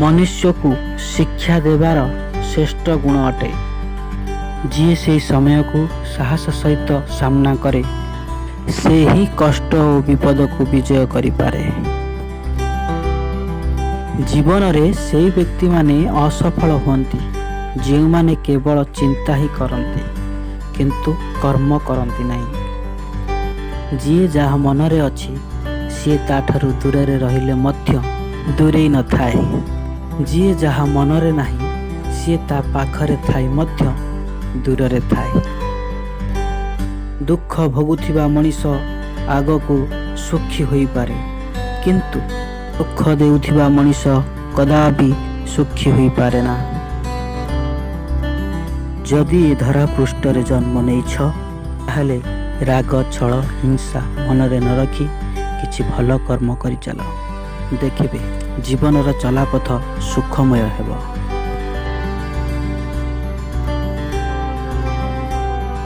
ମନୁଷ୍ୟକୁ ଶିକ୍ଷା ଦେବାର ଶ୍ରେଷ୍ଠ ଗୁଣ ଅଟେ। ଯିଏ ସେହି ସମୟକୁ ସାହସ ସହିତ ସାମ୍ନା କରେ, ସେ ହିଁ କଷ୍ଟ ଓ ବିପଦକୁ ବିଜୟ କରିପାରେ। ଜୀବନରେ ସେଇ ବ୍ୟକ୍ତିମାନେ ଅସଫଳ ହୁଅନ୍ତି, ଯେଉଁମାନେ କେବଳ ଚିନ୍ତା ହିଁ କରନ୍ତି କିନ୍ତୁ କର୍ମ କରନ୍ତି ନାହିଁ। ଯିଏ ଯାହା ମନରେ ଅଛି, ସିଏ ତାଠାରୁ ଦୂରରେ ରହିଲେ ମଧ୍ୟ ଦୂରେଇ ନଥାଏ। ଯିଏ ଯାହା ମନରେ ନାହିଁ, ସିଏ ତା ପାଖରେ ଥାଇ ମଧ୍ୟ ଦୂରରେ ଥାଏ। ଦୁଃଖ ଭୋଗୁଥିବା ମଣିଷ ଆଗକୁ ସୁଖୀ ହୋଇପାରେ, କିନ୍ତୁ ଦୁଃଖ ଦେଉଥିବା ମଣିଷ କଦାପି ସୁଖୀ ହୋଇପାରେ ନା। ଯଦି ଏ ଧରା ପୃଷ୍ଠରେ ଜନ୍ମ ନେଇଛ, ତାହେଲେ ରାଗ, ଛଳ, ହିଂସା ମନରେ ନ ରଖି କିଛି ଭଲ କର୍ମ କରିଚାଲ। ଦେଖିବେ, ଜୀବନର ଚଲାପଥ ସୁଖମୟ ହେବ।